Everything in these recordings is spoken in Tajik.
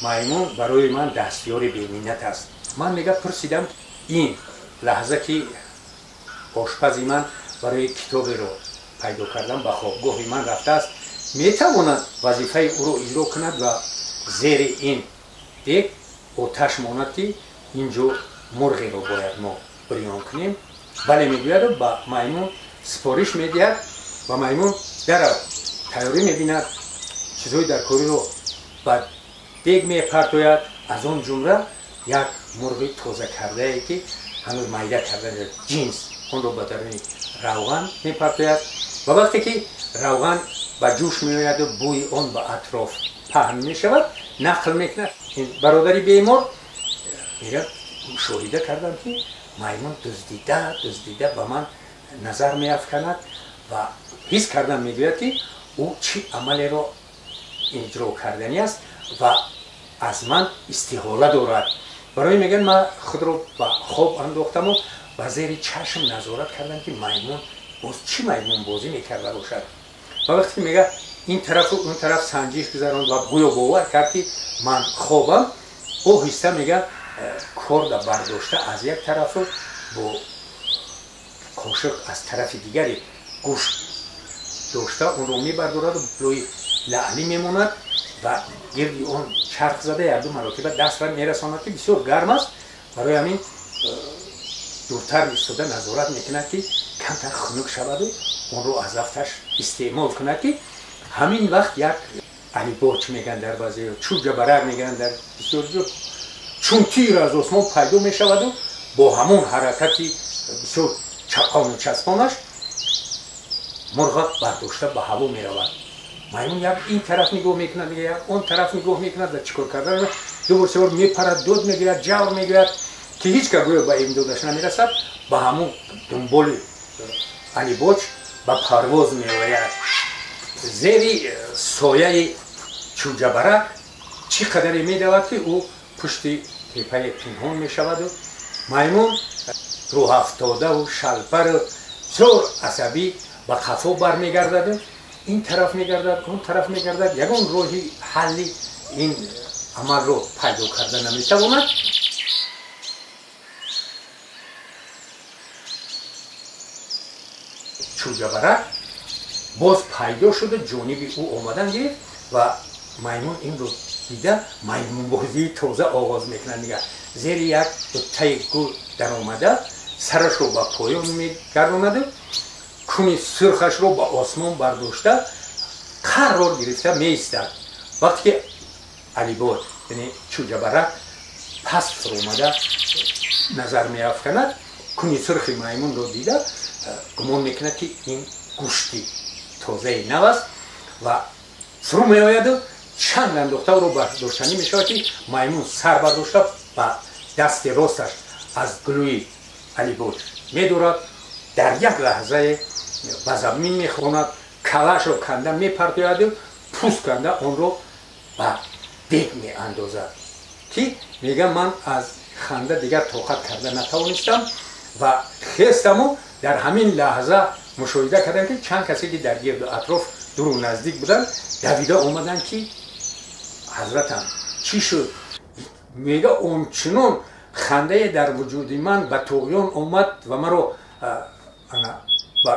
Маймун барои ман дастёри беминнат аст. Ман мега пурсидам, ин лаҳза ки ошпази ман барои китоберо пайдо кардан ба хобгоҳи ман рафтааст, метавонад вазифаи ӯро иҷро кунад ва зери ин дег оташ монад, ки ин ҷо мурғеро бояд мо бирён кунем? Бале, мегӯяду ба маймун супориш медиҳад ва маймун дарав тайёрӣ мебинад, чизҳои даркориро ба дег мепартояд, аз он ҷумла як мурғи тоза кардае, ки ҳанӯз майда карда ҷинс, онро ба даруни равған мепартояд ва вақте ки равған ба ҷӯш меояду бӯи он ба атроф паҳн мешавад, нақл мекунад ин бародари бемор, мегӯяд, мушоҳида кардам, ки маймун дуздида дуздида ба ман назар меафканад ва ҳис кардам, мегӯяд, ки ӯ чӣ амалеро иҷро карданӣ аст ва аз ман истиҳола дорад. Барои, мегӯяд, ман худро ба хоб андохтаму ба зери чашм назорат кардам, ки маймун боз чӣ маймунбозӣ мекарда бошад. Ва вақте ки, мега, ин тарафу он тараф санҷиш гузаронд ва гӯё бовар кард, ки ман хобам, оҳиста, мега, корда бардошта аз як тарафу бо қошиқ аз тарафи дигари гӯшт дошта онро мебардораду лӯи лаълӣ мемонад ва гирди он чарх зада якду маротиба дастра мерасонад, ки бисёр гарм аст. Барои ҳамин дуртар истода назорат мекунад, ки камтар хунук шаваду онро аз афташ истеъмол кунад, ки ҳамин вақт як алибоч мегӯянд дар баъзе, чӯҷабарак мегӯянд дар бисёр ҷо, чун тир аз осмон пайдо мешаваду бо ҳамон ҳаракати бисёр чапқону часпонаш мурға бардошта ба ҳаво меравад. Маймун як ин тараф нигоҳ мекунад, як он тараф нигоҳ мекунад ва чӣ кор кардан, дубор себор мепарад, дод мегирад, ҷавр мегирад, ки ҳеҷ ка гӯё ба имдодаш намерасад. Ба ҳамон дунболи алибоч ба парвоз меояд. Зери сояи чӯҷабарак чӣ қадаре медавад, ки ӯ пушти тепае пинҳон мешаваду маймун рӯҳафтодаву шалпару бисёр асабӣ ба қафо бармегардаду ин тараф мегардад, он тараф мегардад, ягон роҳи ҳалли ин амалро пайдо карда наметавонад. Чӯҷабарак боз пайдо шуда, ҷониби ӯ омадан гирифт ва маймун инро дида маймунбозии тоза оғоз мекунад. Мега, зери як буттаи гул даромада, сарашро ба поён мегардонаду куни сурхашро ба осмон бардошта қарор гирифта меистад. Вақте ки алибод, яъне чӯҷабарак, паст фуромада назар меафканад, куни сурхи маймунро дида гумон мекунад, ки ин гӯшти тозаи нав аст ва фурӯ меояду чанд андохта ӯро бардоштанӣ мешавад, ки маймун сар бардошта ба дасти росташ аз гулӯи алибоч медорад, дар як лаҳзае ба замин мехонад, калашро канда мепартояду пӯст канда онро ба дег меандозад, ки мега, ман аз ханда дигар тоқат карда натавонистам ва хестаму дар ҳамин лаҳза мушоҳида кардам, ки чанд касе, ки дар гирду атроф дуру наздик буданд, давида омаданд, ки ҳазратам, чӣ шуд? Мега, ончунон хандае дар вуҷуди ман ба туғён омад ва маро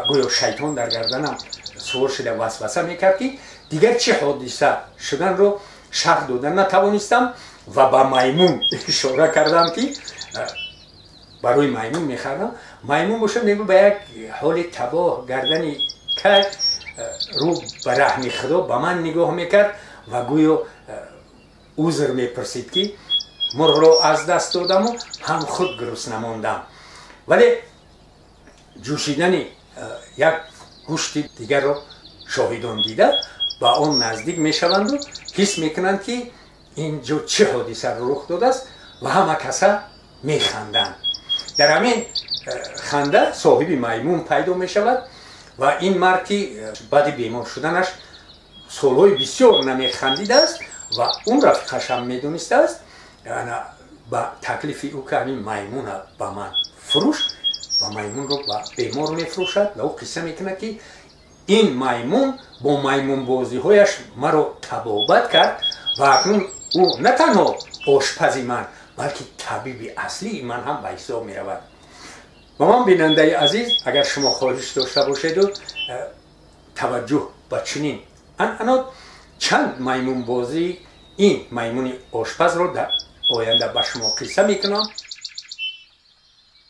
гӯё шайтон дар гарданам сувор шуда васваса мекард, ки дигар чӣ ҳодиса шуданро шарҳ дода натавонистам ва ба маймун ишора кардам, ки барои маймун мехардам. Маймун боша, мегӯ, ба як ҳоли табоҳ, гардани кай, рӯ ба раҳми худо ба ман нигоҳ мекард ва гӯё узр мепурсид, ки мурғро аз даст додаму ҳам худ гурусна мондам. Вале ҷӯшидани як гӯшти дигарро шоҳидон дида ба он наздик мешаванду ҳис мекунанд, ки ин ҷо чӣ ҳодиса рух додааст ва ҳама каса механданд. Дар ҳамин ханда соҳиби маймун пайдо мешавад ва ин мард, ки баъди бемор шуданаш солҳои бисёр намехандидааст ва он рафиқашам медонистааст, ба таклифи ӯ, ки ҳамин маймуна ба ман фурӯш, ва маймунро ба бемор мефурӯшад ва ӯ қисса мекунад, ки ин маймун бо маймунбозиҳояш маро табобат кард ва акнун Ӯ на танҳо ошпази ман, балки табиби аслии ман ҳам ба ҳисоб меравад. Ва ман, бинандаи азиз, агар шумо хоҳиш дошта бошеду таваҷҷӯҳ ба чунин анъанот, чанд маймунбозии ин маймуни ошпазро дар оянда ба шумо қисса мекунам.